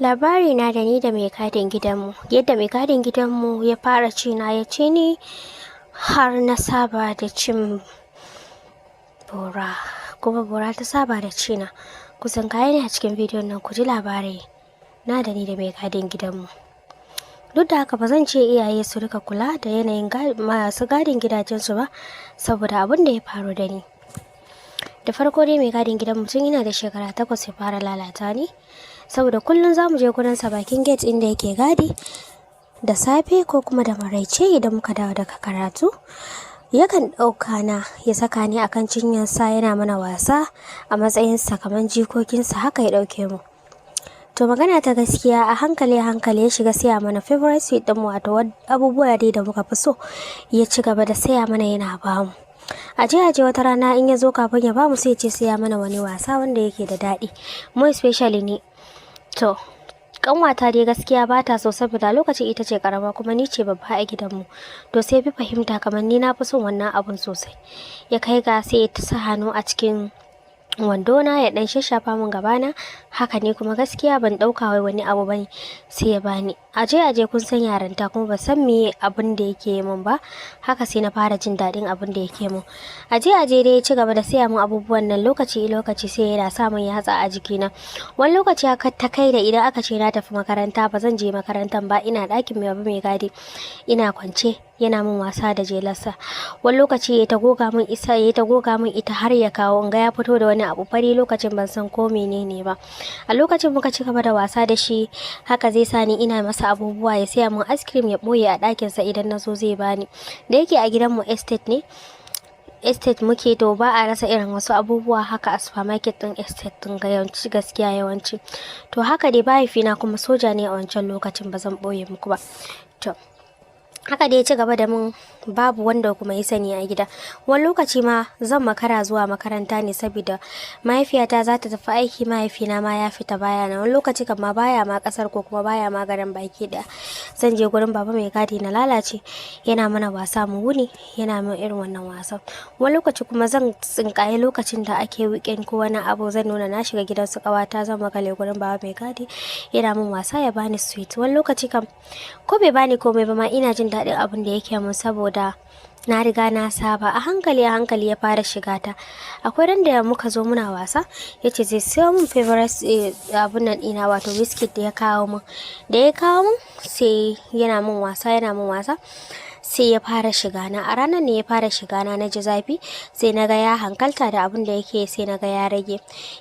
Labari na da ni da mai gadin gidanmu. Yadda mai gadin gidanmu ya fara ci na, ya ci ni har na saba da cin bora, kuma bora ta saba da ci na. Kusan kayan a cikin bidiyon nan ku ji labari na da ni da mai gadin gidanmu. Duk da haka, ba zan ce iyaye su rika kula da yanayin masu gadin gidajensu ba, saboda abin da ya faru da ni. Da farko dai, mai gadin gidanmu tun ina da shekara 8 ya fara lalata ni, saboda kullum za mu je gurinsa bakin gate inda yake gadi da safe ko kuma da maraice idan muka dawo daga karatu. Yakan ɗauka na ya saka ni akan cinyarsa, yana mana wasa a matsayinsa kamar jikokinsa, haka ya ɗauke mu. To, magana ta gaskiya, a hankali a hankali ya shiga saya mana favorite sweet ɗin mu, wato abubuwa dai da muka fi so. Ya ci gaba da saya mana, yana bamu. Aje aje, wata rana in ya zo, kafin ya bamu sai ya ce saya mana wani wasa wanda yake da daɗi. Mu, especially ni. To, kanwata dai gaskiya ba ta so, saboda lokacin ita ce karama kuma ni ce babba a gidanmu. To, sai fi fahimta kamar ni na fi son wannan abun sosai. Ya kai ga sai ya sa hannu a cikin wandona, ya dan shashafa min gabana haka ne. Kuma gaskiya ban dauka wai wani abu bane, sai ya bani. Aje aje, kun san yaranta, kuma ba san me abin da yake min ba. Haka sai na fara jin daɗin abin da yake min. Aje aje dai, ya ci gaba da saya min abubuwan nan. Lokaci lokaci sai yana sa min yatsa a jikina. Wani lokaci haka ta kai da idan aka ce na tafi makaranta, ba zan je makarantan ba, ina ɗakin mai mai gadi ina kwance, yana min wasa da jelarsa. Wani lokaci ya ta goga min isa, ya ta goga min ita har ya kawo in ga ya fito da wani abu fari. Lokacin ban san ko menene ba. A lokacin muka ci gaba da wasa da shi haka, zai sa ni ina masa abubuwa, ya saya min ice cream ya boye a ɗakinsa, idan na zo zai bani. Da yake a gidanmu estate ne, estate muke, to ba a rasa irin wasu abubuwa haka a supermarket din estate din ga yawanci, gaskiya yawanci. To, haka dai, mahaifina kuma soja ne a wancan lokacin, ba zan boye muku ba. To, haka dai ya ci gaba da mun, babu wanda kuma ya sani a gida. Wani lokaci ma zan makara zuwa makaranta ne saboda mahaifiyata za ta tafi aiki, mahaifina ma ya fita, baya na. Wani lokaci kan ma baya ma kasar ko kuma baya ma garin baki daya. Zan je gurin baba mai gadi na lalace, yana mana wasa, mu wuni yana min irin wannan wasan. Wani lokaci kuma zan tsinkaye lokacin da ake weekend ko wani abu, zan nuna na shiga gidan su kawata, zan makale gurin baba mai gadi, yana min wasa, ya bani sweet. Wani lokaci kam ko bai bani komai ba ma, ina jin daɗin abin da yake mun, saboda na riga na saba. A hankali a hankali ya fara shiga ta. Akwai ran da muka zo muna wasa, yace zai sayo min favorite abun nan ɗina, wato biscuit da ya kawo min. Da ya kawo min, sai yana min wasa, yana min wasa, sai ya fara shiga na. A ranar ne ya fara shiga na, na ji zafi. Sai na ga ya hankalta da abin da yake, sai na ga ya rage,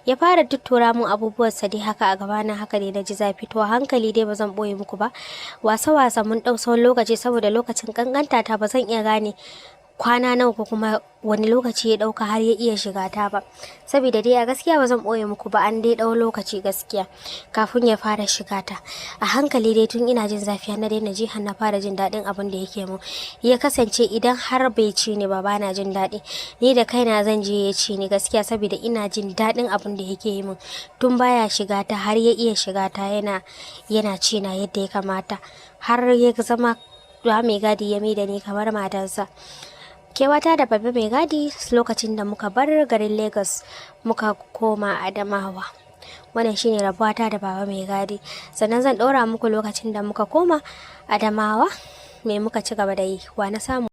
ya fara tuttura mun abubuwan sa dai haka a gaba na. Haka dai na ji zafi. To, hankali dai, ba zan boye muku ba, wasa wasa mun dau tsawon lokaci, saboda lokacin kankanta ta, ba zan iya gane kwana nawa ko kuma wani lokaci ya dauka har ya iya shiga ta ba. Saboda dai a gaskiya ba zan boye muku ba, an dai dau lokaci gaskiya kafin ya fara shiga ta. A hankali dai, tun ina jin zafi na daina ji, har na fara jin daɗin abin da yake mu. Ya kasance idan har bai ci ni ba, bana jin daɗi. Ni da kaina zan je ya ci ni gaskiya, saboda ina jin daɗin abin da yake yi min. Tun baya shiga ta har ya iya shiga ta, yana ci na yadda ya kamata, har ya zama mai gadi ya mai da ni kamar matarsa. Kewata da babba mai gadi lokacin da muka bar garin Lagos muka koma Adamawa. Wannan shine rabuwata da baba mai gadi. Sannan zan ɗora muku lokacin da muka koma Adamawa, me muka ci gaba da yi, wa na samu.